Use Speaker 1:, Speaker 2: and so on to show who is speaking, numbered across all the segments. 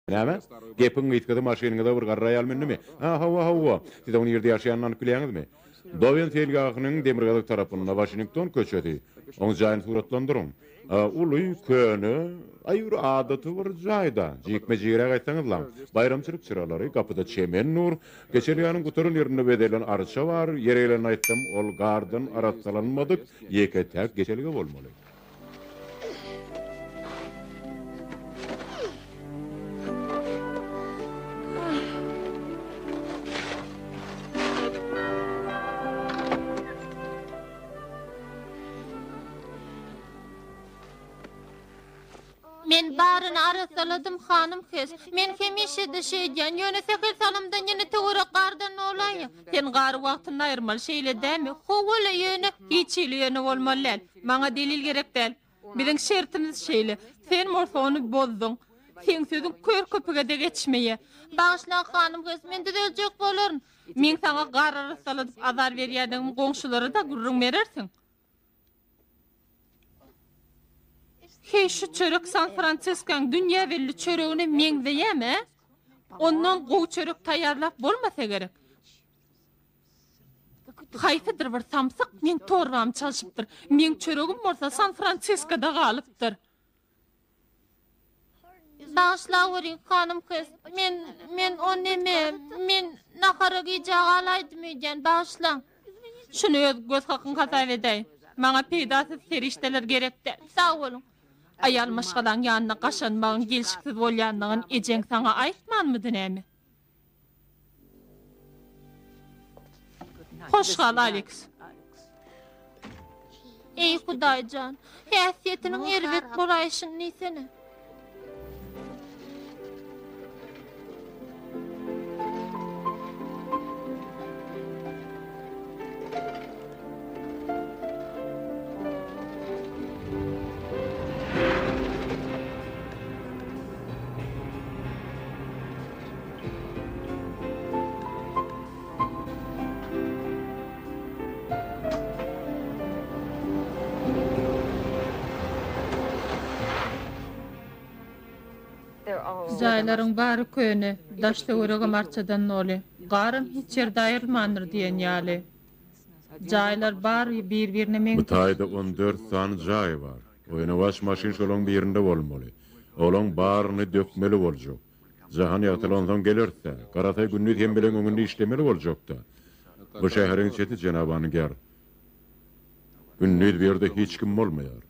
Speaker 1: Näme? Gepiň gysgasy maşynyňyza bir garry aýal mündümi? Hä, hawa, hawa. Siz oň nirde ýaşaýanyny anyk bilýäňizmi? Dowen seýilgähiniň demirgazyk tarapynda, Waşington köçesi. Oň jaýyny suratlandyryň. Uly, köne, aý bir adaty bir jaý-da. Jikme-jigräk aýtsaňyzlaň. Baýramçylyk çyralary, gapyda çemen dur. Geçelgäniň gutaran ýerinde bezelen arça bar. Ýeri gelende aýtsam, ol gardan arassalanmadyk ýeke-täk geçelge bolmaly.
Speaker 2: Men baryny arassaladym, hanym Hes. Men hemişe-de şeýdýän, ýöne sähel salymdan ýene töwerek gardan dolaýýar. Sen gary wagtynda aýyrmaly, şeýle dälmi? Hawa-la, ýöne. Hiç hili ýöne bolmaly däl. Maňa delil gerek däl. Biziň şertimiz şeýle. Sen bolsa ony bozduň. Seň sözüň kör köpüge-de geçmeýär. Bagyşlaň, hanym Hes, men düzeljek bolaryn. Meň saňa gar arassaladyp azar berýändigimi goňşulara-da gürrüň berersiň. Heý, şu çörek San-Fransiskoň dünýä belli çöregine meňzeýämi, ä? Ondan gowy çörek taýýarlap bolmasa gerek. Haýsydyr bir samsyk meň torbamy çalşypdyr. Meň çöregim bolsa San-Fransiskoda galypdyr. Bagyşlaweriň, hanym Hes, men, men o neme, men nahara gijä galaýdym öýdýän, bagyşlaň. Şuny öz göz hakyň hasap edäý. Maňa peýdasyz serişdeler gerek däl. Sag boluň. Aýal maşgalaň ýanynda gaşanmagyň gelşiksiz bolýandygyny ejeň saňa aýtmanmydy näme? Hoş gal, Aleks. Eý, Hudaý jan, häsiýetiniň erbet bolaýşyny diýsene. Jaýlaryň bary köne, daş-töweregem arçadan doly. Garam hiç ýerde aýrylmandyr diýen ýaly. Jaýlar bary bir-birine
Speaker 1: Bu
Speaker 2: meňzeş.
Speaker 1: taýda on dört sany jaý bar. Oýnawaç maşyn şolaň birinde bolmaly. Olaň baryny dökmeli boljak. Jahan ýagtylansoň geleris-dä. Garasaý gündiz hemmeleň öňünde işlemeli boljakda. Bu şäheriň çeti jenap Anger. Gündiz bu ýerde hiç kim bolmaýar.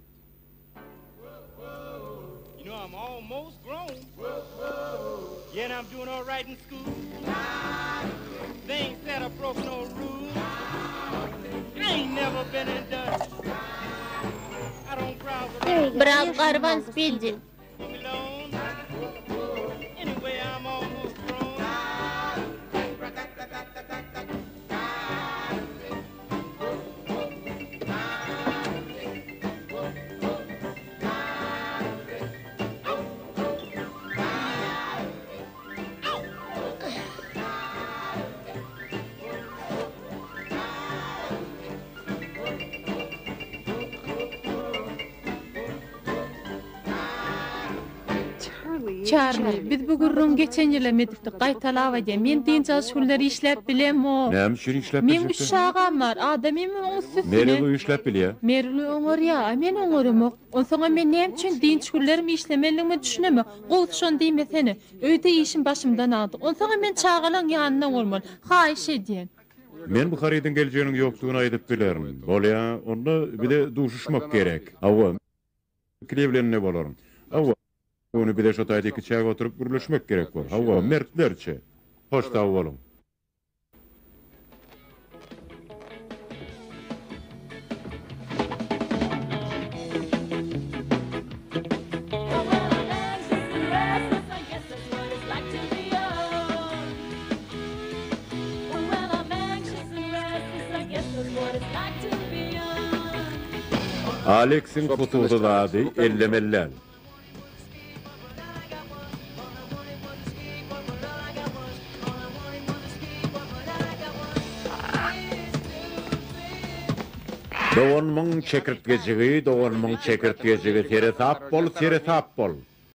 Speaker 2: Biraz garban, Spidi. Çarli, biz bu gürrüňi geçen ýylam edipdik, gaýtalap aýdýan, men dynç alyş günleri işläp bilemok.
Speaker 1: Näme üçin işläp
Speaker 2: Meň
Speaker 1: biljek
Speaker 2: üç
Speaker 1: däl?
Speaker 2: çagam bar, adamym oň üstesine.
Speaker 1: Meri Lu işläp bilýär.
Speaker 2: Meri Lu oňarýar, a men oňaramok. Onsoňam men näme üçin dynç günlerim işlemelidigime düşünemok. Gowusy şony diýmesene. Öýde işim başymdan agdyk. Onsoňam men çagalaň ýanynda bolmaly. Haýyş edýän.
Speaker 1: Men bu harydyň geljeginiň ýokdugyny aýdyp bilerin. Bolýa, onda bize duşuşmak gerek. Hawa, Klewlende bolaryn. Hawa, ony bize şo taýda ikiçäk oturyp gürleşmek gerek bor. Hawa, mertlerçe. Hoş sag boluň. Aleksiň hususy zady ellemeli däl. Doganymyň çekirtgejigi, doganymyň çekirtgejigi, seresap bol, seresap bol.